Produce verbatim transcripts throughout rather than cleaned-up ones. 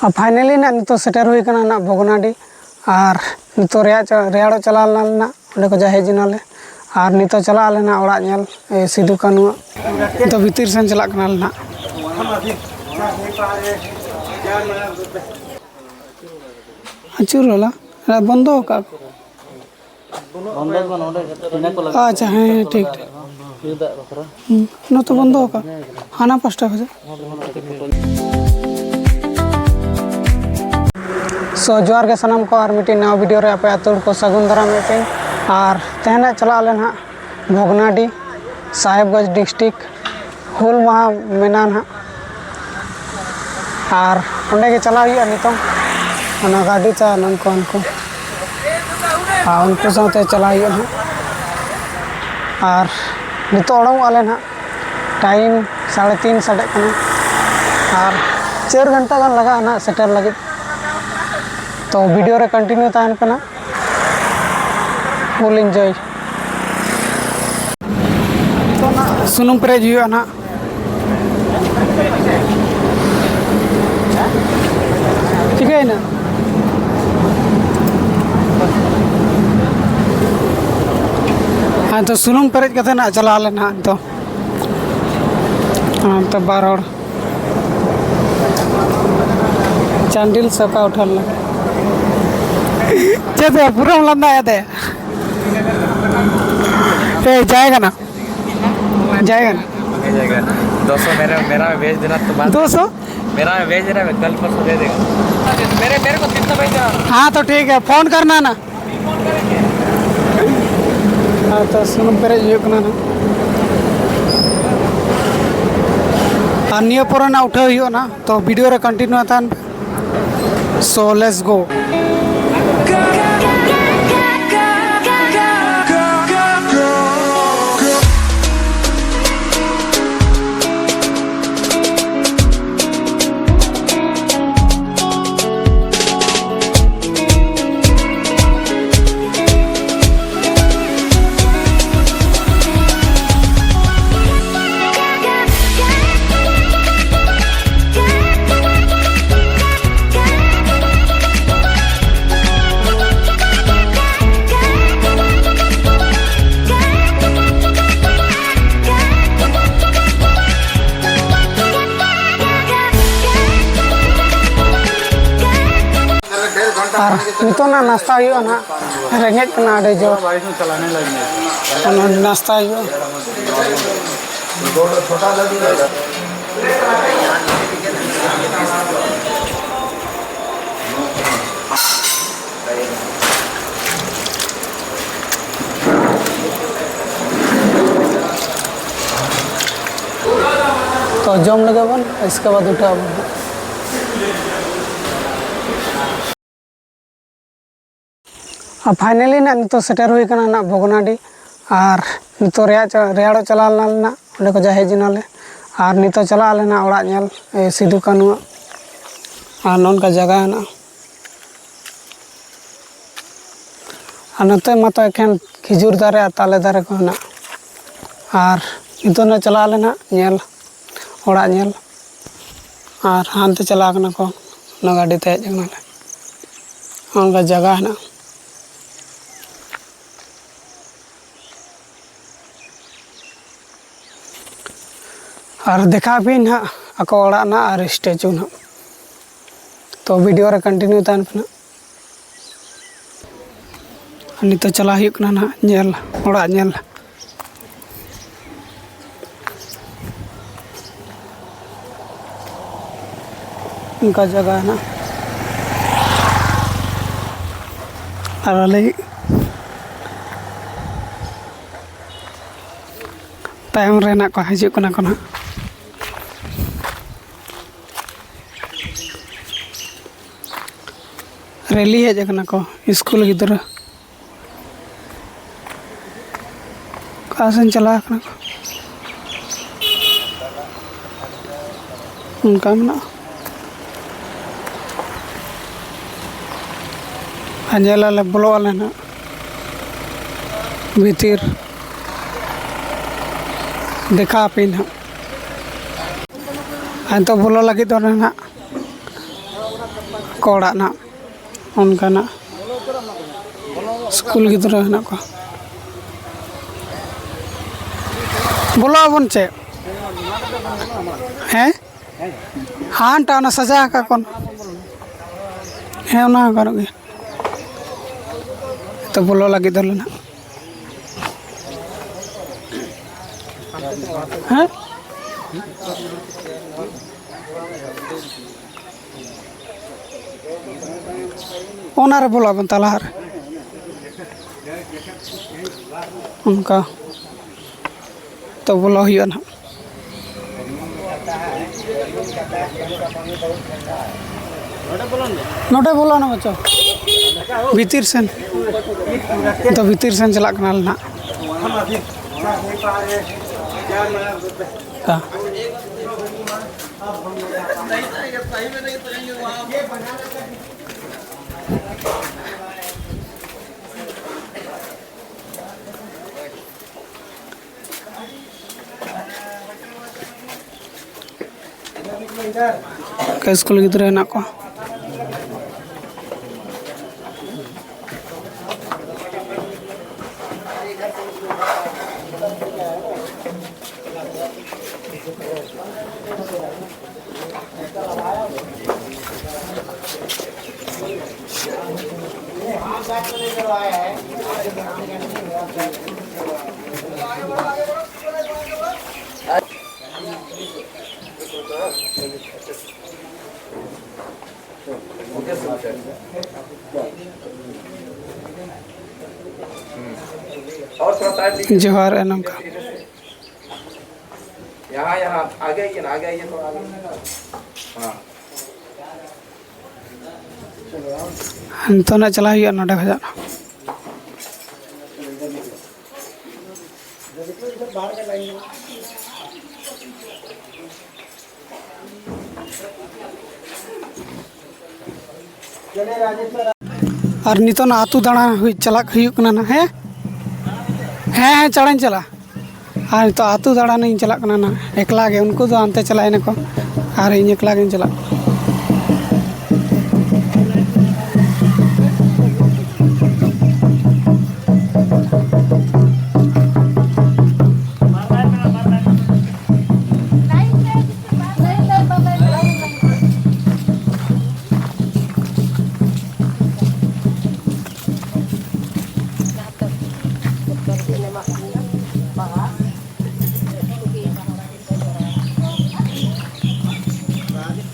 ᱟᱨ finally ᱱᱟᱜ ᱱᱤᱛᱚᱜ ᱥᱮᱴᱮᱨ ᱦᱩᱭ ᱠᱟᱱᱟ ᱱᱟᱜ ᱵᱷᱚᱜᱽᱱᱟᱰᱤ᱾ ᱟᱨ ᱱᱤᱛᱚᱜ ᱨᱮᱭᱟᱲ ᱪᱟ-, ᱨᱮᱭᱟᱲᱚᱜ ᱪᱟᱞᱟᱣ ᱞᱮᱱᱟ ᱞᱮ ᱱᱟᱜ, ᱚᱸᱰᱮ ᱠᱷᱚᱡᱟᱜ ᱦᱮᱡ ᱮᱱᱟᱞᱮ᱾ ᱟᱨ ᱱᱤᱛᱚᱜ ᱪᱟᱞᱟᱜ ᱟᱞᱮ ᱱᱟᱜ ᱚᱲᱟᱜ ᱧᱮᱞ, ᱮ, ᱥᱤᱫᱩ ᱠᱟᱹᱱᱩᱣᱟᱜ᱾ ᱱᱤᱛᱚᱜ ᱵᱷᱤᱛᱤᱨ ᱥᱮᱱ ᱪᱟᱞᱟᱜ ᱠᱟᱱᱟᱞᱮ ᱱᱟᱜ᱾ ᱟᱹᱪᱩᱨ ᱵᱟᱞᱟ, ᱵᱚᱱᱫᱚ ᱟᱠᱟᱫ ᱠᱚ᱾ ᱵᱚᱱᱫᱚ ᱫᱚ ᱱᱚᱰᱮ ᱴᱤᱱᱟ ᱠᱚ ᱞᱟᱜᱟᱣ᱾ ᱟᱪᱪᱷᱟ, ᱦᱮᱸ, ᱦᱮᱸ, ᱴᱷᱤᱠ, ᱴᱷᱤᱠ᱾ ᱧᱩ ᱫᱟᱜ ᱵᱟᱠᱷᱨᱟ᱾ ᱦᱩᱸ, ᱱᱚᱛᱮ ᱵᱚᱱᱫᱚ ᱟᱠᱟᱫ᱾ ᱦᱟᱱᱟ ᱯᱟᱥᱴᱟ ᱠᱷᱚᱱᱟᱜ᱾ So, ᱡᱚᱦᱟᱨ ᱜᱮ ᱥᱟᱱᱟᱢ ᱠᱚ, ᱟᱨ ᱢᱤᱫᱴᱤᱡ ᱱᱟᱣᱟ video ᱨᱮ ᱟᱯᱮ ᱟᱹᱛᱩ ᱦᱚᱲ ᱠᱚ ᱥᱟᱹᱜᱩᱱ ᱫᱟᱨᱟᱢ ᱢᱤᱫᱴᱮᱱ᱾ ᱟᱨ ᱛᱮᱦᱮᱧ ᱪᱟᱞᱟᱜ ᱟᱞᱮ ᱱᱟᱦᱟᱜ ᱵᱷᱚᱜᱽᱱᱟᱰᱤ, ᱥᱟᱦᱮᱵᱽᱜᱚᱸᱡᱽ district᱾ ᱦᱩᱞ ᱢᱟᱦᱟ ᱢᱮᱱᱟᱜᱼᱟ ᱱᱟᱦᱟᱜ, ᱟᱨ ᱚᱸᱰᱮ ᱜᱮ ᱪᱟᱞᱟᱣ ᱦᱩᱭᱩᱜᱼᱟ ᱱᱤᱛᱚᱝ᱾ ᱚᱱᱟ ᱜᱟᱹᱰᱤ ᱛᱮ ᱱᱩᱠᱩ, ᱩᱱᱠᱩ, ᱟᱨ ᱩᱱᱠᱩ ᱥᱟᱶᱛᱮ ᱪᱟᱞᱟᱣ ᱦᱩᱭᱩᱜᱼᱟ ᱱᱟᱦᱟᱜ᱾ ᱟᱨ ᱱᱤᱛᱚᱜ ᱚᱰᱚᱝᱚᱜ ᱟᱞᱮ ᱱᱟᱦᱟᱜ, time ᱥᱟᱲᱮ ᱛᱤᱱ ᱥᱟᱰᱮᱜ ᱠᱟᱱᱟ, ᱟᱨ ᱪᱟᱨ ᱜᱷᱚᱱᱴᱟ ᱜᱟᱱ ᱞᱟᱜᱟᱜᱼᱟ ᱱᱟᱦᱟᱜ ᱥᱮᱴᱮᱨ ᱞᱟᱹᱜᱤᱫ᱾ ᱛᱚ, video ᱨᱮ continue ᱛᱟᱦᱮᱱ ᱯᱮ ᱱᱟᱦᱟᱜ, full enjoy᱾ ᱥᱩᱱᱩᱢ ᱯᱮᱨᱮᱡ ᱦᱩᱭᱩᱜᱼᱟ ᱱᱟᱦᱟᱜ᱾ ᱪᱤᱠᱟᱹᱭᱮᱱᱟ? ᱦᱮᱸ, ᱛᱚ ᱥᱩᱱᱩᱢ ᱯᱮᱨᱮᱡ ᱠᱟᱛᱮ ᱱᱟᱦᱟᱜ ᱪᱟᱞᱟᱣ ᱞᱮᱱᱟ ᱱᱟᱦᱟᱜ ᱱᱤᱛᱚᱜ᱾ ᱦᱮᱸ, ᱛᱚ ᱵᱟᱨ ᱦᱚᱲ᱾ ᱪᱟᱱᱰᱤᱞ ᱥᱚᱠᱟ ᱩᱴᱷᱟᱞ ᱞᱮ᱾ ᱪᱮᱫ ᱭᱟ, ᱯᱩᱨᱟᱹᱢ ᱞᱟᱸᱫᱟᱭᱟ ᱫᱮ? ᱮ, ᱡᱟᱭᱜᱟ ᱱᱟ᱾ ᱡᱟᱭᱜᱟ ᱱᱟ᱾ ये जाएगा। दो सौ मेरे, मेरा भेज देना तो बात। दो सौ? मेरा भेज देना, मैं कल परसों दे देगा। मेरे, मेरे को तीन सौ भेज देना। हाँ, तो ठीक है, फोन करना ना। ᱟᱨ ᱛᱚ ᱥᱩᱱᱩᱢ ᱯᱮᱨᱮᱡ ᱦᱩᱭᱩᱜ ᱠᱟᱱᱟ ᱱᱟᱜ᱾ ᱟᱨ ᱱᱤᱭᱟᱹ ᱯᱚᱨᱮ ᱱᱟᱜ ᱩᱴᱷᱟᱹᱣ ᱦᱩᱭᱩᱜᱼᱟ ᱱᱟᱜ, ᱛᱚ video ᱨᱮ continue ᱛᱟᱦᱮᱱ ᱯᱮ᱾ So let's go. ᱟᱨ ᱱᱤᱛᱚᱜ ᱱᱟᱜ ᱱᱟᱥᱛᱟ ᱦᱩᱭᱩᱜᱼᱟ ᱱᱟᱜ, ᱨᱮᱸᱜᱮᱡ ᱠᱟᱱᱟ ᱟᱹᱰᱤ ᱡᱳᱨ᱾ ᱚᱱᱟ ᱱᱟᱥᱛᱟ ᱦᱩᱭᱩᱜᱼᱟ᱾ ᱛᱚ ᱡᱚᱢ ᱞᱮᱜᱮ ᱵᱚᱱ, ᱤᱥᱠᱮ ᱵᱟᱫ ᱩᱴᱷᱟᱹᱜ ᱟᱵᱚᱱ ᱦᱟᱸᱜ᱾ ᱟᱨ finally ᱱᱟᱜ ᱱᱤᱛᱚᱜ ᱥᱮᱴᱮᱨ ᱦᱩᱭ ᱠᱟᱱᱟ ᱱᱟᱜ ᱵᱷᱚᱜᱽᱱᱟᱰᱤ᱾ ᱟᱨ ᱱᱤᱛᱚᱜ ᱨᱮᱭᱟᱲ ᱪᱟ-, ᱨᱮᱭᱟᱲᱚᱜ ᱪᱟᱞᱟᱣ ᱞᱮᱱᱟ ᱞᱮ ᱱᱟᱜ, ᱚᱸᱰᱮ ᱠᱷᱚᱡ ᱦᱮᱡ ᱮᱱᱟᱞᱮ᱾ ᱟᱨ ᱱᱤᱛᱚᱜ ᱪᱟᱞᱟᱜ ᱟᱞᱮ ᱱᱟᱜ ᱚᱲᱟᱜ ᱧᱮᱞ, ᱮ, ᱥᱤᱫᱩ ᱠᱟᱹᱱᱩᱣᱟᱜ᱾ ᱟᱨ ᱱᱚᱝᱠᱟ ᱡᱟᱭᱜᱟ ᱦᱮᱱᱟᱜᱼᱟ᱾ ᱟᱨ ᱱᱚᱛᱮ ᱢᱟᱛᱚ ᱮᱠᱷᱮᱱ ᱠᱷᱤᱡᱩᱨ ᱫᱟᱨᱮ ᱟᱨ ᱛᱟᱞᱮ ᱫᱟᱨᱮ ᱠᱚ ᱦᱮᱱᱟᱜᱼᱟ᱾ ᱟᱨ ᱱᱤᱛᱚᱜ ᱱᱟᱜ ᱪᱟᱞᱟᱜ ᱟᱞᱮ ᱱᱟᱜ ᱧᱮᱞ, ᱚᱲᱟᱜ ᱧᱮᱞ᱾ ᱟᱨ ᱦᱟᱱᱛᱮ ᱪᱟᱞᱟᱣ ᱠᱟᱱᱟ ᱠᱚ, ᱚᱱᱟ ᱜᱟᱹᱰᱤ ᱛᱮ ᱦᱮᱡ ᱠᱟᱱᱟᱞᱮ᱾ ᱚᱱᱠᱟ ᱡᱟᱭᱜᱟ ᱦᱮᱱᱟᱜᱼᱟ᱾ ᱟᱨ ᱫᱮᱠᱷᱟᱣ ᱟᱯᱮᱭᱟᱹᱧ ᱱᱟᱦᱟᱜ ᱟᱠᱚ ᱚᱲᱟᱜ ᱱᱟᱦᱟᱜ ᱟᱨ statue ᱱᱟᱦᱟᱜ᱾ ᱛᱚ video ᱨᱮ continue ᱛᱟᱦᱮᱱ ᱯᱮ ᱱᱟᱦᱟᱜ᱾ ᱟᱨ ᱱᱤᱛᱚᱜ ᱪᱟᱞᱟᱜ ᱦᱩᱭᱩᱜ ᱠᱟᱱᱟ ᱱᱟᱦᱟᱜ ᱧᱮᱞ, ᱚᱲᱟᱜ ᱧᱮᱞ᱾ ᱚᱱᱠᱟ ᱡᱟᱭᱜᱟ ᱦᱮᱱᱟᱜᱼᱟ᱾ ᱟᱨ ᱟᱞᱮ ᱛᱟᱭᱚᱢ ᱨᱮ ᱦᱮᱱᱟᱜ ᱠᱚᱣᱟ, ᱦᱤᱡᱩᱜ ᱠᱟᱱᱟ ᱠᱚ ᱱᱟᱦᱟᱜ᱾ Rally ᱦᱮᱡ ᱟᱠᱟᱱᱟ ᱠᱚ ᱥᱠᱩᱞ ᱜᱤᱫᱽᱨᱟᱹ᱾ ᱚᱠᱟ ᱥᱮᱱ ᱪᱟᱞᱟᱣ ᱠᱟᱱᱟ ᱠᱚ? ᱚᱱᱠᱟ ᱢᱮᱱᱟᱜᱼᱟ᱾ ᱟᱨ ᱧᱮᱞ ᱟᱞᱮ, ᱵᱚᱞᱚᱜ ᱟᱞᱮ ᱱᱟᱦᱟᱜ ᱵᱷᱤᱛᱤᱨ, ᱫᱮᱠᱷᱟᱣ ᱟᱯᱮᱭᱟᱹᱧ ᱱᱟᱦᱟᱜ᱾ ᱟᱨ ᱱᱤᱛᱚᱜ ᱵᱚᱞᱚ ᱞᱟᱹᱜᱤᱫ ᱫᱚ ᱚᱱᱮ ᱱᱟᱦᱟᱜ ᱠᱚ ᱚᱲᱟᱜ ᱱᱟᱦᱟᱜ ᱚᱱᱠᱟᱱᱟᱜ ᱥᱠᱩᱞ ᱜᱤᱫᱽᱨᱟᱹ ᱦᱮᱱᱟᱜ ᱠᱚᱣᱟ᱾ ᱵᱚᱞᱚᱜ ᱟᱵᱚᱱ ᱪᱮᱫ? ᱦᱮᱸ? ᱦᱟᱱᱴᱟ ᱚᱱᱟ ᱥᱟᱡᱟᱣ ᱟᱠᱟᱫ ᱠᱚ᱾ ᱦᱮᱸ, ᱚᱱᱟ ᱦᱚᱸ ᱜᱟᱱᱚᱜ ᱜᱮᱭᱟ᱾ ᱛᱚ, ᱵᱚᱞᱚ ᱞᱟᱹᱜᱤᱫ ᱫᱚᱞᱮ ᱱᱟᱜ᱾ ᱦᱮᱸ? ᱚᱱᱟ ᱨᱮ ᱵᱚᱞᱚ ᱟᱵᱚᱱ ᱛᱟᱞᱟ ᱨᱮ᱾ ᱚᱱᱠᱟ᱾ ᱛᱚ, ᱵᱚᱞᱚ ᱦᱩᱭᱩᱜᱼᱟ ᱱᱟᱦᱟᱜ᱾ ᱱᱚᱰᱮ ᱵᱚᱞᱚ ᱱᱟ ᱵᱟᱪᱚ᱾ ᱵᱷᱤᱛᱤᱨ ᱥᱮᱱ᱾ ᱛᱚ, ᱵᱷᱤᱛᱤᱨ ᱥᱮᱱ ᱪᱟᱞᱟᱜ ᱠᱟᱱᱟᱞᱮ ᱱᱟᱦᱟᱜ᱾ ᱦᱮᱸ᱾ ᱚᱠᱟ ᱥᱠᱩᱞ ᱜᱤᱫᱽᱨᱟᱹ ᱦᱮᱱᱟᱜ ᱠᱚᱣᱟ? ᱡᱚᱦᱟᱨ ᱮ ᱱᱚᱝᱠᱟ᱾ यहाँ, यहाँ, आगे आइए ना, आगे आइए, थोड़ा आगे। हाँ। ᱱᱤᱛᱚᱜ ᱱᱟᱜ ᱪᱟᱞᱟᱜ ᱦᱩᱭᱩᱜᱼᱟ ᱱᱚᱸᱰᱮ ᱠᱷᱚᱱᱟᱜ᱾ ᱟᱨ ᱱᱤᱛᱚᱜ ᱱᱟ ᱟᱹᱛᱩ ᱫᱟᱬᱟᱱ ᱦᱩᱭ, ᱪᱟᱞᱟᱜ ᱦᱩᱭᱩᱜ ᱠᱟᱱᱟ ᱱᱟ᱾ ᱦᱮᱸ, ᱦᱮᱸ, ᱦᱮᱸ, ᱪᱟᱞᱟᱜ ᱤᱧ ᱪᱟᱞᱟᱜᱼᱟ᱾ ᱟᱨ ᱱᱤᱛᱚᱜ ᱟᱹᱛᱩ ᱫᱟᱬᱟᱱᱤᱧ ᱪᱟᱞᱟᱜ ᱠᱟᱱᱟ ᱱᱟ, ᱮᱠᱞᱟ ᱜᱮ᱾ ᱩᱱᱠᱩ ᱫᱚ ᱦᱟᱱᱛᱮ ᱪᱟᱞᱟᱜ ᱮᱱᱟ ᱠᱚ, ᱟᱨ ᱤᱧ ᱮᱠᱞᱟ ᱜᱤᱧ ᱪᱟᱞᱟᱜ ᱠᱟᱱᱟ᱾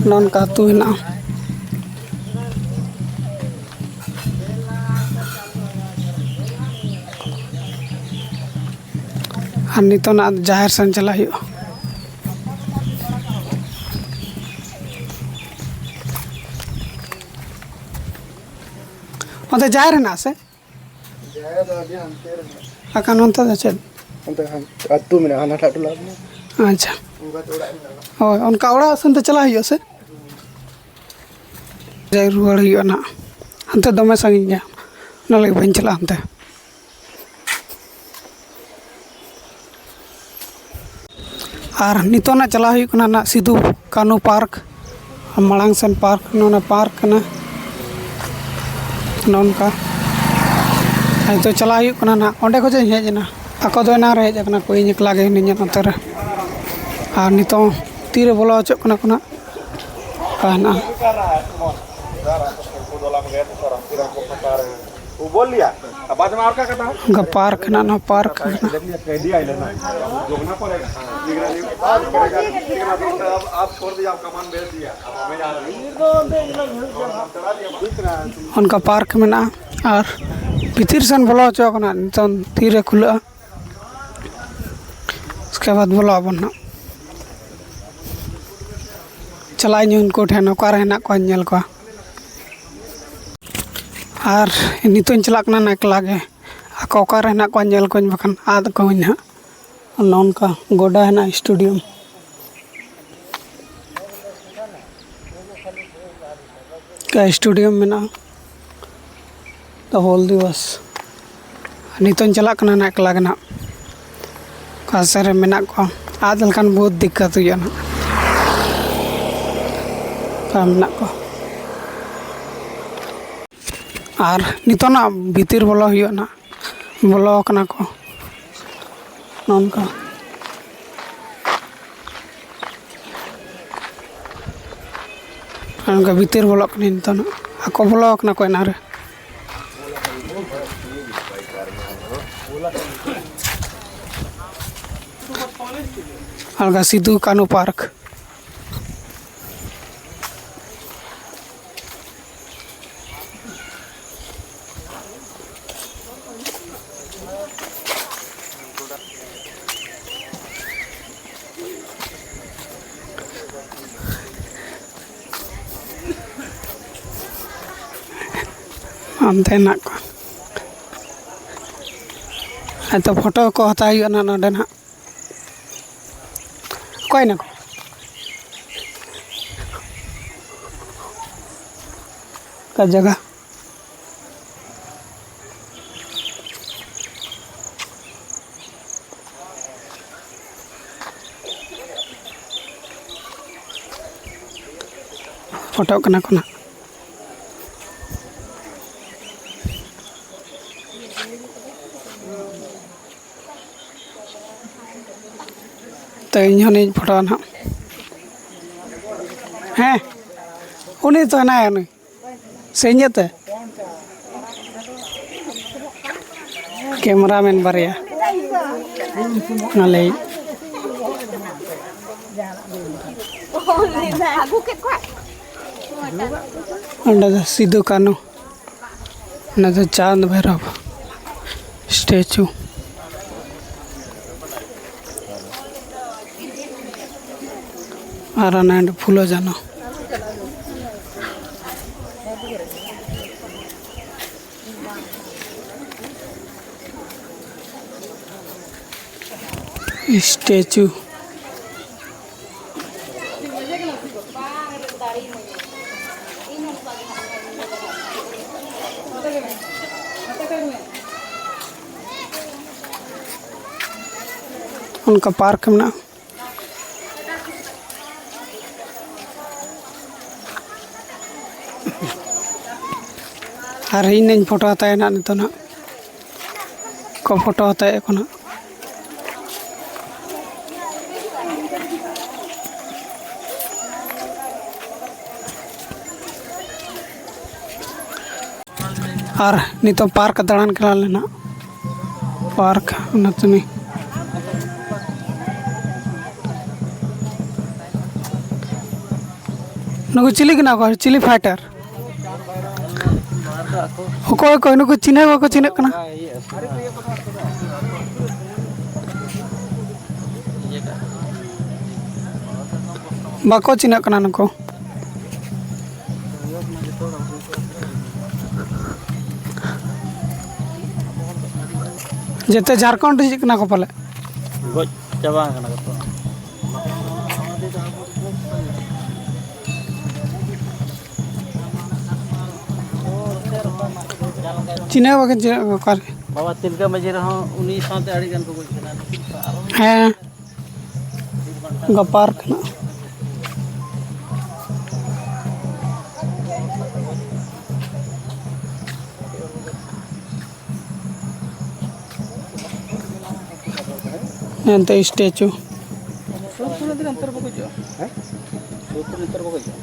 ᱱᱚᱝᱠᱟ ᱟᱹᱛᱩ ᱦᱮᱱᱟᱜᱼᱟ᱾ ᱟᱨ ᱱᱤᱛᱚᱜ ᱱᱟᱜ ᱡᱟᱦᱮᱨ ᱥᱮᱱ ᱪᱟᱞᱟᱜ ᱦᱩᱭᱩᱜᱼᱟ᱾ ᱚᱱᱛᱮ ᱡᱟᱦᱮᱨ ᱦᱮᱱᱟᱜᱼᱟ ᱥᱮ? ᱡᱟᱦᱮᱨ ᱫᱚ ᱟᱹᱰᱤ ᱦᱟᱱᱛᱮ ᱨᱮ ᱢᱮᱱᱟᱜᱼᱟ᱾ ᱟᱠᱷᱟᱱ ᱚᱱᱛᱮ ᱫᱚ ᱪᱮᱫ? ᱚᱱᱛᱮ ᱦᱟᱱ-, ᱟᱹᱛᱩ ᱢᱮᱱᱟᱜᱼᱟ, ᱦᱟᱱᱟᱴᱟᱜ ᱴᱚᱞᱟ ᱨᱮ᱾ ᱟᱪᱪᱷᱟ᱾ ᱚᱱᱠᱟ ᱛᱮ ᱚᱲᱟᱜ ᱢᱮᱱᱟᱜᱼᱟ᱾ ᱦᱳᱭ, ᱚᱱᱠᱟ ᱚᱲᱟᱜ ᱥᱮᱱ ᱛᱮ ᱪᱟᱞᱟᱜ ᱦᱩᱭᱩᱜᱼᱟ ᱥᱮ? ᱡᱟᱭ ᱨᱩᱣᱟᱹᱲ ᱦᱩᱭᱩᱜᱼᱟ ᱱᱟᱦᱟᱜ᱾ ᱦᱟᱱᱛᱮ ᱫᱚᱢᱮ ᱥᱟᱺᱜᱤᱧ ᱜᱮᱭᱟ, ᱚᱱᱟ ᱞᱟᱹᱜᱤᱫ ᱵᱟᱹᱧ ᱪᱟᱞᱟᱜᱼᱟ ᱦᱟᱱᱛᱮ᱾ ᱟᱨ ᱱᱤᱛᱚᱜ ᱱᱟᱜ ᱪᱟᱞᱟᱣ ᱦᱩᱭᱩᱜ ᱠᱟᱱᱟ ᱱᱟᱜ ᱥᱤᱫᱩ ᱠᱟᱹᱱᱦᱩ ᱯᱟᱨᱠ, ᱢᱟᱲᱟᱝ ᱥᱮᱱ ᱯᱟᱨᱠ, ᱱᱚᱣᱟ ᱯᱟᱨᱠ ᱠᱟᱱᱟ᱾ ᱱᱚᱜᱼᱚ ᱱᱚᱝᱠᱟ ᱱᱤᱛᱚᱜ ᱪᱟᱞᱟᱣ ᱦᱩᱭᱩᱜ ᱠᱟᱱᱟ ᱱᱟᱜ᱾ ᱚᱸᱰᱮ ᱠᱷᱚᱡ ᱤᱧ ᱦᱮᱡ ᱮᱱᱟ, ᱟᱠᱚ ᱫᱚ ᱮᱱᱟᱝ ᱨᱮ ᱦᱮᱡ ᱟᱠᱟᱱᱟ ᱠᱚ, ᱤᱧ ᱮᱠᱞᱟ ᱜᱮ ᱦᱤᱱᱟᱹᱧᱟ ᱱᱚᱛᱮ ᱨᱮ᱾ ᱟᱨ ᱱᱤᱛᱚᱜ ᱛᱤᱨᱮ ᱵᱚᱞᱚ ᱦᱚᱪᱚᱜ ᱠᱟᱱᱟ ᱠᱚ ᱱᱟᱜ, ᱚᱱᱠᱟ ᱦᱮᱱᱟᱜᱼᱟ᱾ वो बोल लिया। अब बाद में और क्या करना है? ᱚᱱᱠᱟ ᱯᱟᱨᱠ ᱦᱮᱱᱟᱜᱼᱟ, ᱱᱚᱣᱟ ᱯᱟᱨᱠ ᱦᱮᱱᱟᱜᱼᱟ᱾ अब आप छोड़ दिया, आप कमान भेज दिया, अब हमें जाना है। ᱚᱱᱠᱟ ᱯᱟᱨᱠ ᱢᱮᱱᱟᱜᱼᱟ ᱟᱨ ᱵᱷᱤᱛᱤᱨ ᱥᱮᱱ ᱵᱚᱞᱚ ᱦᱚᱪᱚ ᱟᱠᱟᱱᱟ, ᱱᱤᱛᱚᱝ ᱛᱤᱨᱮ ᱠᱷᱩᱞᱟᱹᱜᱼᱟ᱾ ᱩᱥᱠᱮ ᱵᱟᱫᱽ ᱵᱚᱞᱚᱜ ᱟᱵᱚᱱ ᱦᱟᱸᱜ᱾ ᱪᱟᱞᱟᱜ ᱟᱹᱧ ᱩᱱᱠᱩ ᱴᱷᱮᱱ, ᱚᱠᱟᱨᱮ ᱦᱮᱱᱟᱜ ᱠᱚᱣᱟ ᱧᱮᱞ ᱠᱚᱣᱟ᱾ ᱟᱨ ᱱᱤᱛᱚᱜ ᱤᱧ ᱪᱟᱞᱟᱜ ᱠᱟᱱᱟ ᱮᱠᱞᱟ ᱜᱮ᱾ ᱟᱠᱚ ᱚᱠᱟᱨᱮ ᱦᱮᱱᱟᱜ ᱠᱚᱣᱟ ᱧᱮᱞ ᱠᱚᱣᱟᱧ, ᱵᱟᱠᱷᱟᱱ ᱟᱫ ᱠᱚᱣᱟᱧ ᱦᱟᱸᱜ᱾ ᱱᱚᱜᱼᱚ ᱱᱚᱝᱠᱟ ᱜᱚᱰᱟ ᱦᱮᱱᱟᱜᱼᱟ, ᱥᱴᱮᱰᱤᱭᱟᱢ᱾ ᱚᱱᱠᱟ ᱥᱴᱮᱰᱤᱭᱟᱢ ᱢᱮᱱᱟᱜᱼᱟ, ᱫᱚ ᱦᱩᱞ ᱫᱤᱵᱚᱥ᱾ ᱱᱤᱛᱚᱝ ᱪᱟᱞᱟᱜ ᱠᱟᱱᱟ ᱱᱟᱜ ᱮᱠᱞᱟ ᱜᱮ ᱱᱟᱜ, ᱚᱠᱟ ᱥᱮᱫ ᱨᱮ ᱢᱮᱱᱟᱜ ᱠᱚᱣᱟ, ᱟᱫ ᱞᱮᱱᱠᱷᱟᱱ ᱵᱚᱦᱩᱛ ᱫᱤᱠᱠᱟᱛ ᱦᱩᱭᱩᱜᱼᱟ ᱱᱟᱜ᱾ ᱚᱠᱟ ᱢᱮᱱᱟᱜ ᱠᱚᱣᱟ᱾ ᱟᱨ ᱱᱤᱛᱚᱜ ᱱᱟᱜ ᱵᱷᱤᱛᱤᱨ ᱵᱚᱞᱚ ᱦᱩᱭᱩᱜᱼᱟ ᱱᱟᱜ, ᱵᱚᱞᱚ ᱟᱠᱟᱱᱟ ᱠᱚ ᱱᱚᱝᱠᱟ᱾ ᱟᱨ ᱱᱚᱝᱠᱟ ᱵᱷᱤᱛᱤᱨ ᱵᱚᱞᱚᱜ ᱠᱟᱹᱱᱟᱹᱧ ᱱᱤᱛᱚᱜ ᱱᱟᱜ, ᱟᱠᱚ ᱵᱚᱞᱚ ᱟᱠᱟᱱᱟ ᱠᱚ ᱮᱱᱟᱝ ᱨᱮ᱾ ᱟᱨ ᱱᱚᱝᱠᱟ ᱥᱤᱫᱩ ᱠᱟᱹᱱᱦᱩ ᱯᱟᱨᱠ᱾ ᱚᱱᱛᱮ ᱦᱮᱱᱟᱜ ᱠᱚᱣᱟ᱾ ᱦᱮᱸᱛᱚ, ᱯᱷᱳᱴᱳ ᱠᱚ ᱦᱟᱛᱟᱣ ᱦᱩᱭᱩᱜᱼᱟ ᱱᱟᱜ ᱱᱚᱰᱮ ᱱᱟᱜ᱾ ᱚᱠᱟᱭ ᱱᱟᱠᱚ? ᱚᱠᱟ ᱡᱟᱭᱜᱟ? ᱯᱷᱳᱴᱳᱜ ᱠᱟᱱᱟ ᱠᱚ ᱱᱟᱜ᱾ ᱛᱚ, ᱤᱧ ᱦᱚᱸ ᱱᱤᱭᱟᱹᱧ ᱯᱷᱳᱴᱳᱜᱼᱟ ᱱᱟᱦᱟᱜ᱾ ᱦᱮᱸ, ᱩᱱᱤ ᱛᱚ ᱦᱮᱱᱟᱭᱟ, ᱩᱱᱤ᱾ ᱥᱮ ᱤᱧᱟᱹᱜ ᱛᱮ? ᱠᱮᱢᱮᱨᱟᱢᱮᱱ ᱵᱟᱨᱭᱟ᱾ ᱚᱱᱟ ᱞᱟᱹᱭ᱾ ᱚᱸᱰᱮ ᱫᱚ ᱥᱤᱫᱩ ᱠᱟᱹᱱᱦᱩ᱾ ᱚᱱᱟ ᱫᱚ ᱪᱟᱸᱫᱽ ᱵᱷᱟᱭᱨᱚᱵ ᱥᱴᱮᱪᱩ᱾ ᱟᱨ ᱚᱱᱟ ᱯᱷᱩᱞᱳ ᱡᱷᱟᱱᱚ᱾ ᱥᱴᱮᱪᱩ᱾ ᱚᱱᱠᱟ ᱯᱟᱨᱠ ᱢᱮᱱᱟᱜᱼᱟ᱾ ᱟᱨ ᱤᱧ ᱱᱟᱧ ᱯᱷᱳᱴᱳ ᱦᱟᱛᱟᱣᱟ ᱱᱟᱜ ᱱᱤᱛᱚᱜ ᱱᱟᱜ᱾ ᱠᱚ ᱯᱷᱳᱴᱳ ᱦᱟᱛᱟᱣᱮᱫ ᱠᱚ ᱱᱟᱜ᱾ ᱟᱨ ᱱᱤᱛᱚᱜ ᱯᱟᱨᱠ ᱫᱟᱬᱟᱱ ᱠᱟᱱᱟ ᱞᱮ ᱱᱟᱜ᱾ ᱯᱟᱨᱠ ᱱᱟᱛᱩᱱᱤ᱾ ᱱᱩᱠᱩ ᱪᱤᱞᱤ ᱠᱟᱱᱟ ᱠᱚ? ᱪᱤᱞᱤ ᱯᱷᱟᱭᱴᱟᱨ? ᱚᱠᱚᱭ ᱚᱠᱚᱭ ᱱᱩᱠᱩ ᱪᱤᱱᱦᱟᱹ ᱵᱟᱠᱚ ᱪᱤᱱᱦᱟᱹᱜ ᱠᱟᱱᱟ? ᱵᱟᱠᱚ ᱪᱤᱱᱦᱟᱹᱜ ᱠᱟᱱᱟ ᱱᱩᱠᱩ᱾ ᱡᱮᱛᱮ ᱡᱷᱟᱲᱠᱷᱚᱸᱰ ᱨᱤᱱᱤᱡ ᱠᱟᱱᱟ ᱠᱚ ᱯᱟᱞᱮ᱾ ᱜᱚᱡ ᱪᱟᱵᱟ ᱟᱠᱟᱱᱟ ᱠᱚ ᱛᱚ᱾ ᱪᱤᱱᱦᱟᱹ ᱵᱟᱹᱠᱤᱱ ᱪᱤᱱᱦᱟᱹ ᱚᱠᱟᱨᱮ? ᱵᱟᱵᱟ ᱛᱤᱞᱠᱟᱹ ᱢᱟᱹᱡᱷᱤ ᱨᱮᱦᱚᱸ ᱩᱱᱤ ᱥᱟᱶᱛᱮ ᱟᱹᱰᱤ ᱜᱟᱱ ᱠᱚ ᱜᱚᱡ ᱠᱟᱱᱟ᱾ ᱦᱮᱸ, ᱚᱱᱠᱟ ᱯᱟᱨᱠ ᱦᱮᱱᱟᱜᱼᱟ᱾ ᱮᱱᱛᱮ ᱥᱴᱮᱪᱩ᱾ ᱥᱩᱨ ᱠᱚᱨᱮ ᱫᱚ ᱚᱱᱛᱮ ᱨᱮ ᱵᱟᱠᱚ ᱦᱤᱡᱩᱜᱼᱟ᱾ ᱦᱮᱸ? ᱥᱩᱨ ᱠᱚᱨᱮ ᱚᱱᱛᱮ ᱨᱮ ᱵᱟᱠᱚ ᱦᱤᱡᱩᱜᱼᱟ᱾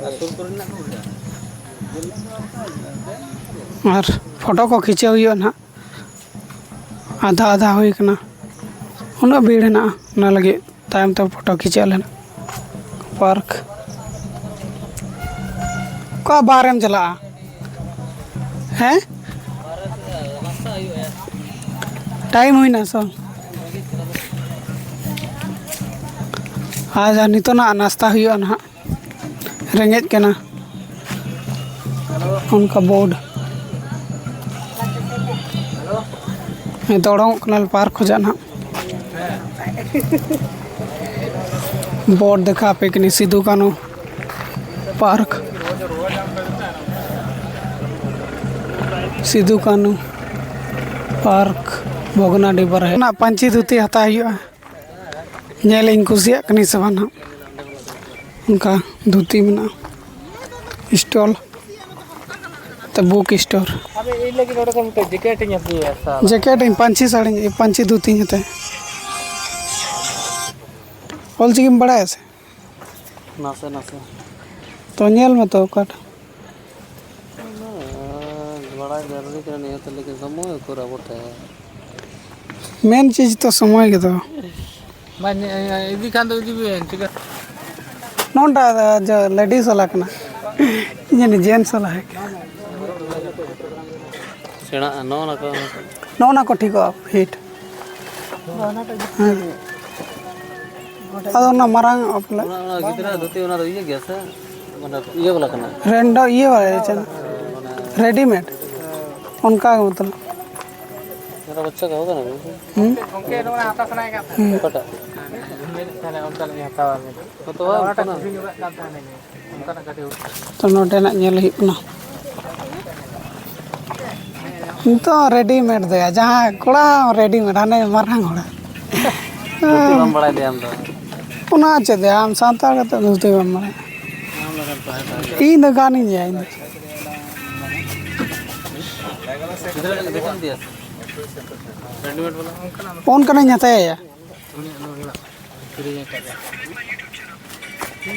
ᱟᱨ ᱥᱩᱨ ᱠᱚᱨᱮ ᱢᱮᱱᱟᱜ ᱠᱚ ᱜᱮᱭᱟ᱾ ᱟᱨ ᱯᱷᱳᱴᱳ ᱠᱚ ᱠᱷᱤᱪᱟᱹᱣ ᱦᱩᱭᱩᱜᱼᱟ ᱱᱟᱦᱟᱜ᱾ ᱟᱫᱷᱟ ᱟᱫᱷᱟ ᱦᱩᱭ ᱠᱟᱱᱟ, ᱩᱱᱟᱹᱜ ᱵᱷᱤᱲ ᱦᱮᱱᱟᱜᱼᱟ, ᱚᱱᱟ ᱞᱟᱹᱜᱤᱫ ᱛᱟᱭᱚᱢ ᱛᱮ ᱯᱷᱳᱴᱳ ᱠᱷᱤᱪᱟᱹᱜ ᱞᱮᱱᱟ᱾ ᱯᱟᱨᱠ᱾ ᱚᱠᱟ ᱵᱟᱨᱮᱢ ᱪᱟᱞᱟᱜᱼᱟ? ᱦᱮᱸ? ᱴᱟᱭᱤᱢ ᱦᱩᱭᱱᱟ ᱥᱮ ᱵᱟᱝ? ᱟᱪᱪᱷᱟ, ᱱᱤᱛᱚᱜ ᱱᱟᱜ ᱱᱟᱥᱛᱟ ᱦᱩᱭᱩᱜᱼᱟ ᱱᱟᱦᱟᱜ᱾ ᱨᱮᱸᱜᱮᱡ ᱠᱟᱱᱟ᱾ ᱚᱱᱠᱟ ᱵᱳᱨᱰ᱾ ᱱᱤᱛᱚᱜ ᱚᱰᱚᱝᱚᱜ ᱠᱟᱱᱟᱞᱮ ᱯᱟᱨᱠ ᱠᱷᱚᱱᱟᱜ ᱱᱟᱦᱟᱜ᱾ ᱵᱳᱨᱰ ᱫᱮᱠᱷᱟᱣ ᱟᱯᱮ ᱠᱟᱹᱱᱟᱹᱧ, ᱥᱤᱫᱩ ᱠᱟᱹᱱᱦᱩ ᱯᱟᱨᱠ᱾ ᱥᱤᱫᱩ ᱠᱟᱹᱱᱦᱩ ᱯᱟᱨᱠ, ᱵᱷᱚᱜᱽᱱᱟᱰᱤ ᱵᱟᱨᱦᱮ᱾ ᱚᱱᱟ ᱯᱟᱹᱧᱪᱤ ᱫᱷᱩᱛᱤ ᱦᱟᱛᱟᱣ ᱦᱩᱭᱩᱜᱼᱟ᱾ ᱧᱮᱞ ᱤᱧ ᱠᱩᱥᱤᱭᱟᱜ ᱠᱟᱹᱱᱟᱹᱧ ᱥᱮ ᱵᱟᱝ ᱦᱟᱸᱜ᱾ ᱚᱱᱠᱟ ᱫᱷᱩᱛᱤ ᱢᱮᱱᱟᱜᱼᱟ, ᱥᱴᱚᱞ ᱛᱮ, ᱵᱩᱠ ᱥᱴᱳᱨ᱾ ᱟᱫᱚ ᱤᱧ ᱞᱟᱹᱜᱤᱫ ᱱᱚᱰᱮ ᱠᱷᱚᱱ ᱢᱤᱫᱴᱮᱡ ᱡᱮᱠᱮᱴ ᱤᱧ ᱟᱹᱜᱩᱭᱟ, ᱥᱟᱞᱟ᱾ ᱡᱮᱠᱮᱴ ᱤᱧ, ᱯᱟᱹᱧᱪᱤ ᱥᱟᱹᱲᱤᱧ, ᱯᱟᱹᱧᱪᱤ ᱫᱷᱩᱛᱤᱧ ᱦᱟᱛᱟᱭᱟ᱾ ᱚᱞ ᱪᱤᱠᱤᱢ ᱵᱟᱲᱟᱭᱟ ᱥᱮ? ᱱᱟᱥᱮ ᱱᱟᱥᱮ᱾ ᱛᱚ, ᱧᱮᱞ ᱢᱮ ᱛᱚ ᱚᱠᱟᱴᱟᱜ᱾ ᱵᱟᱲᱟᱭ ᱡᱟᱹᱨᱩᱨᱤ ᱠᱟᱱᱟ ᱱᱤᱭᱟᱹ ᱛᱮ, ᱞᱮᱠᱤᱱ ᱥᱚᱢᱚᱭ ᱩᱠᱩᱨ ᱟᱵᱚ ᱴᱷᱮᱱ? ᱢᱮᱱ ᱪᱤᱡᱽ ᱛᱚ ᱥᱚᱢᱚᱭ ᱜᱮᱛᱚ᱾ ᱢᱟ, ᱤᱫᱤ ᱠᱷᱟᱱ ᱫᱚ ᱤᱫᱤ ᱵᱮᱱ, ᱪᱤᱠᱟ? ᱱᱚᱣᱟᱴᱟᱜ ᱫᱚ ᱞᱮᱰᱤᱥ ᱵᱟᱞᱟ ᱠᱟᱱᱟ, ᱤᱧ ᱡᱟᱹᱱᱤᱡ ᱡᱮᱱᱴᱥ ᱵᱟᱞᱟ ᱦᱮᱡ ᱠᱟᱱᱟ᱾ ᱥᱮᱬᱟᱜᱼᱟ, ᱱᱚᱜᱼᱚ ᱱᱟ ᱠᱚ᱾ ᱱᱚᱜᱼᱚ ᱱᱟ ᱠᱚ ᱴᱷᱤᱠᱚᱜᱼᱟ, ᱯᱷᱤᱴ᱾ ᱦᱮᱸ᱾ ᱟᱫᱚ ᱚᱱᱟ ᱢᱟᱨᱟᱝ ᱚᱜ ᱯᱟᱞᱮ᱾ ᱚᱱᱟ, ᱚᱱᱟ ᱜᱤᱫᱽᱨᱟᱹ ᱫᱷᱩᱛᱤ, ᱚᱱᱟ ᱫᱚ ᱤᱭᱟᱹ ᱜᱮᱭᱟ ᱥᱮ? ᱢᱟᱱᱮ ᱤᱭᱟᱹ ᱵᱟᱞᱟ ᱠᱟᱱᱟ? ᱨᱮᱱ ᱫᱚ ᱤᱭᱟᱹ ᱵᱟᱞᱟ ᱪᱮᱫ? ᱨᱮᱰᱤᱢᱮᱰ ᱚᱱᱠᱟ ᱜᱮ ᱢᱚᱛᱞᱚᱵ᱾ ᱡᱟᱦᱟᱸ ᱵᱟᱪᱪᱟ ᱠᱚ ᱠᱟᱱᱟ ᱠᱚ᱾ ᱦᱩᱸ? ᱜᱚᱝᱠᱮ, ᱱᱚᱣᱟ ᱦᱟᱛᱟᱣ ᱥᱟᱱᱟᱭᱮᱫ ᱠᱟᱱ ᱛᱟᱦᱮᱸᱫ᱾ ᱦᱩᱸ᱾ ᱚᱠᱟᱴᱟᱜ? ᱢᱮᱱᱮᱫ ᱛᱟᱦᱮᱱᱟ ᱚᱱᱠᱟᱱᱟᱜ ᱤᱧ ᱦᱟᱛᱟᱣᱟ ᱢᱮᱱᱛᱮ᱾ ᱦᱚᱸ ᱛᱚ, ᱵᱟᱝ ᱚᱱᱟᱴᱟᱜ ᱠᱟᱱᱟ᱾ ᱠᱩᱥᱤ ᱧᱚᱜᱟᱜ ᱠᱟᱱ ᱛᱟᱦᱮᱱᱟᱹᱧ᱾ ᱚᱱᱠᱟᱱᱟᱜ ᱠᱟᱹᱴᱤᱡ ᱛᱚ, ᱱᱚᱰᱮᱱᱟᱜ ᱧᱮᱞ ᱦᱩᱭᱩᱜ ᱠᱟᱱᱟ᱾ ᱱᱤᱛᱚᱜ ᱨᱮᱰᱤᱢᱮᱰ ᱫᱚᱭᱟ, ᱡᱟᱦᱟᱸ ᱠᱚᱲᱟ ᱦᱚᱸ ᱨᱮᱰᱤᱢᱮᱰ, ᱦᱟᱱᱮ ᱢᱟᱨᱟᱝ ᱦᱚᱲᱟᱜ᱾ ᱫᱷᱩᱛᱤ ᱵᱟᱢ ᱵᱟᱲᱟᱭ ᱛᱮ ᱟᱢ ᱫᱚ? ᱚᱱᱟ ᱪᱮᱫ ᱭᱟ, ᱟᱢ ᱥᱟᱱᱛᱟᱲ ᱠᱟᱛᱮ ᱫᱷᱩᱛᱤ ᱵᱟᱢ ᱵᱟᱲᱟᱭᱟ? ᱤᱧ ᱫᱚ ᱜᱟᱱᱤᱧ ᱜᱮᱭᱟ, ᱤᱧ ᱫᱚ᱾ ᱜᱤᱫᱽᱨᱟᱹ ᱞᱟᱹᱜᱤᱫ ᱫᱚ ᱠᱚᱢ ᱤᱫᱤᱭᱟ ᱥᱮ? ᱨᱮᱰᱤᱢᱮᱰ ᱵᱟᱞᱟ? ᱚᱱᱠᱟᱱᱟᱜ ᱦᱟᱛᱟᱭᱟ᱾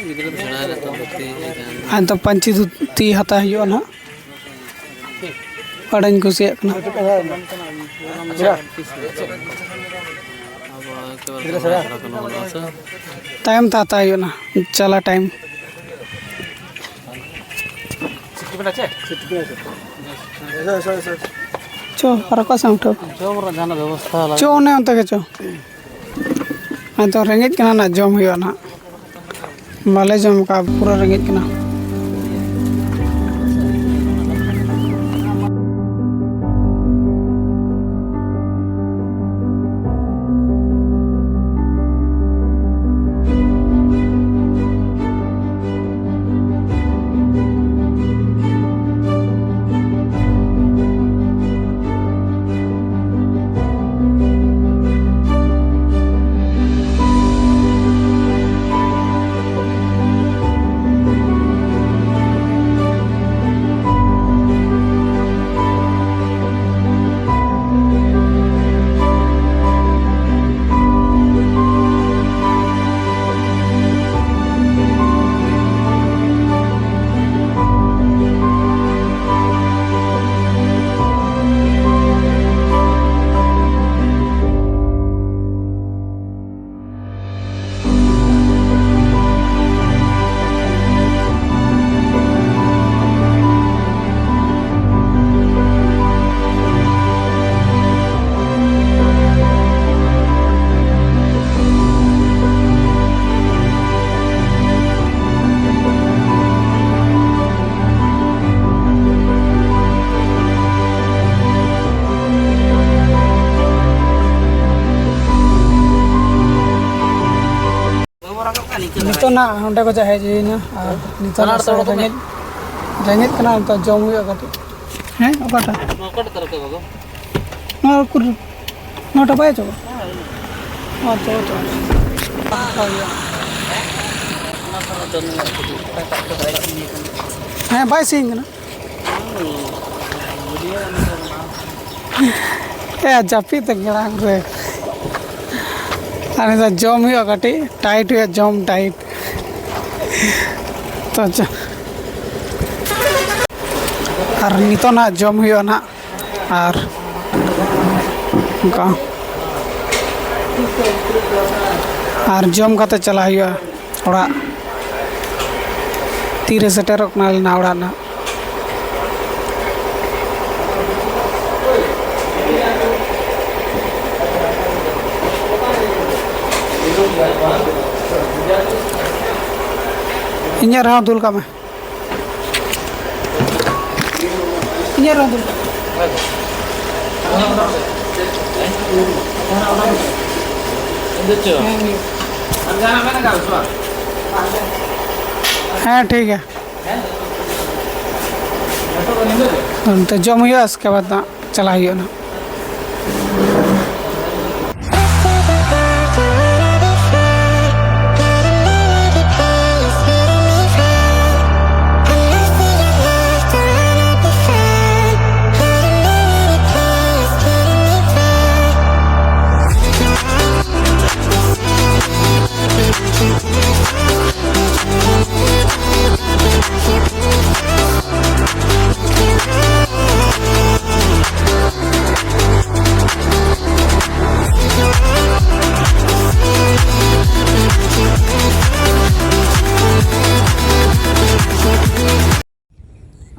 ᱜᱤᱫᱽᱨᱟᱹ ᱫᱚ ᱥᱮᱬᱟ ᱞᱮᱠᱷᱟᱱ ᱫᱚ ᱛᱤ ᱡᱟᱦᱟᱸ ᱟᱫᱚ ᱯᱟᱹᱧᱪᱤ ᱫᱷᱩᱛᱤ ᱦᱟᱛᱟᱣ ᱦᱩᱭᱩᱜᱼᱟ ᱱᱟᱦᱟᱜ᱾ ᱟᱹᱰᱤᱧ ᱠᱩᱥᱤᱭᱟᱜ ᱠᱟᱱᱟ᱾ ᱟᱵᱚ ᱮᱠᱮᱵᱟᱨᱮ ᱥᱮᱬᱟ ᱠᱟᱱᱟ ᱵᱚᱱ ᱥᱮ᱾ ᱛᱟᱭᱚᱢ ᱛᱮ ᱦᱟᱛᱟᱣ ᱦᱩᱭᱩᱜᱼᱟ ᱱᱟᱦᱟᱜ, ᱪᱟᱞᱟᱜ ᱴᱟᱭᱤᱢ᱾ ᱪᱚ, ᱟᱨ ᱚᱠᱟ ᱥᱮᱫ ᱮᱢ ᱩᱴᱷᱟᱹᱣ? ᱡᱚᱢ ᱨᱮᱱᱟᱜ ᱡᱟᱦᱟᱱᱟᱜ ᱵᱮᱵᱚᱥᱛᱷᱟ ᱞᱟᱜᱟᱜ᱾ ᱪᱚ, ᱚᱱᱮ ᱚᱱᱛᱮ ᱜᱮ ᱪᱚ᱾ ᱟᱫᱚ ᱨᱮᱸᱜᱮᱡ ᱠᱟᱱᱟ ᱱᱟᱜ, ᱡᱚᱢ ᱦᱩᱭᱩᱜᱼᱟ ᱱᱟᱜ᱾ ᱵᱟᱞᱮ ᱡᱚᱢ ᱠᱟᱜᱼᱟ, ᱯᱩᱨᱟᱹ ᱨᱮᱸᱜᱮᱡ ᱠᱟᱱᱟ᱾ ᱚᱱᱟ ᱚᱸᱰᱮ ᱠᱷᱚᱱᱟᱜ ᱦᱮᱡ ᱦᱩᱭᱱᱟ ᱟᱨ ᱱᱤᱛᱚᱜ ᱚᱱᱟ ᱫᱚ ᱨᱮ ᱛᱚᱲ ᱠᱚ ᱨᱮᱸᱜᱮᱡ, ᱨᱮᱸᱜᱮᱡ ᱠᱟᱱᱟ, ᱱᱤᱛᱚᱜ ᱡᱚᱢ ᱦᱩᱭᱩᱜᱼᱟ ᱠᱟᱹᱴᱤᱡ᱾ ᱦᱮᱸ, ᱚᱠᱟᱴᱟᱜ? ᱱᱚᱣᱟ ᱚᱠᱟᱴᱟᱜ ᱛᱟᱨᱟ ᱠᱚ ᱵᱟᱵᱟ? ᱱᱚᱣᱟ ᱠᱩᱨ-, ᱱᱚᱣᱟᱴᱟᱜ ᱵᱟᱭ ᱪᱟᱵᱟ? ᱦᱮᱸ, ᱪᱟᱵᱟ, ᱪᱟᱵᱟ᱾ ᱦᱮᱸ, ᱵᱟᱭ ᱥᱤᱧ ᱠᱟᱱᱟ᱾ ᱮ, ᱡᱟᱹᱯᱤᱫ ᱛᱮ ᱜᱮᱲᱟᱝ ᱨᱮ᱾ ᱟᱨ ᱱᱤᱛᱚᱜ ᱡᱚᱢ ᱦᱩᱭᱩᱜᱼᱟ, ᱠᱟᱹᱴᱤᱡ ᱴᱟᱭᱤᱴ ᱦᱩᱭᱩᱜᱼᱟ, ᱡᱚᱢ ᱴᱟᱭᱤᱴ᱾ ᱛᱚ ᱪᱚ᱾ ᱟᱨ ᱱᱤᱛᱚᱜ ᱱᱟᱦᱟᱜ ᱡᱚᱢ ᱦᱩᱭᱩᱜᱼᱟ ᱱᱟᱦᱟᱜ᱾ ᱟᱨ ᱚᱱᱠᱟ, ᱟᱨ ᱡᱚᱢ ᱠᱟᱛᱮ ᱪᱟᱞᱟᱜ ᱦᱩᱭᱩᱜᱼᱟ ᱚᱲᱟᱜ᱾ ᱛᱤᱨᱮ ᱥᱮᱴᱮᱨᱚᱜ ᱠᱟᱱᱟᱞᱮ ᱱᱟᱦᱟᱜ ᱚᱲᱟᱜ ᱱᱟᱦᱟᱜ᱾ ᱤᱧᱟᱹᱜ ᱨᱮᱦᱚᱸ ᱫᱩᱞ ᱠᱟᱜ ᱢᱮ᱾ ᱤᱧᱟᱹᱜ ᱨᱮᱦᱚᱸ ᱫᱩᱞ ᱠᱟᱜ ᱢᱮ᱾ ᱦᱮᱸ, ᱦᱮᱸ, ᱴᱷᱤᱠ ᱜᱮᱭᱟ᱾ ᱚᱱᱛᱮ ᱡᱚᱢ ᱦᱩᱭᱩᱜᱼᱟ, ᱩᱥᱠᱮ ᱵᱟᱫᱽ ᱦᱟᱸᱜ ᱪᱟᱞᱟᱜ ᱦᱩᱭᱩᱜᱼᱟ ᱱᱟᱦᱟᱜ᱾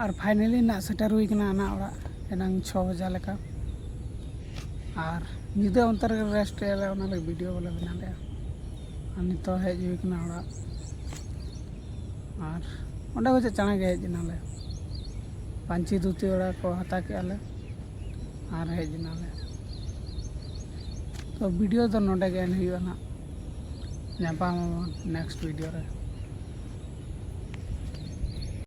ᱟᱨ finally ᱱᱟᱜ ᱥᱮᱴᱮᱨ ᱦᱩᱭ ᱠᱟᱱᱟ ᱚᱱᱟ ᱚᱲᱟᱜ, ᱮᱱᱟᱝ ᱪᱷᱚ ᱵᱟᱡᱟ ᱞᱮᱠᱟ᱾ ᱟᱨ ᱧᱤᱫᱟᱹ ᱚᱱᱛᱮ ᱨᱮᱜᱮ rest ᱮᱫ ᱞᱮ, ᱚᱱᱟ ᱞᱟᱹᱜᱤᱫ video ᱵᱟᱞᱮ ᱵᱮᱱᱟᱣ ᱞᱮᱫᱼᱟ᱾ ᱟᱨ ᱱᱤᱛᱚᱜ ᱦᱮᱡ ᱦᱩᱭ ᱠᱟᱱᱟ ᱚᱲᱟᱜ, ᱟᱨ ᱚᱸᱰᱮ ᱠᱷᱚᱱ ᱪᱟᱬᱮ ᱜᱮ ᱦᱮᱡ ᱮᱱᱟᱞᱮ, ᱯᱟᱹᱧᱪᱤ ᱫᱷᱩᱛᱤ ᱚᱲᱟᱜ ᱠᱚ ᱦᱟᱛᱟᱣ ᱠᱮᱫᱼᱟ ᱞᱮ ᱟᱨ ᱦᱮᱡ ᱮᱱᱟᱞᱮ᱾ ᱛᱚ video ᱫᱚ ᱱᱚᱰᱮ ᱜᱮ end ᱦᱩᱭᱩᱜᱼᱟ ᱱᱟᱜ᱾ ᱧᱟᱯᱟᱢ ᱟᱵᱚᱱ next video ᱨᱮ᱾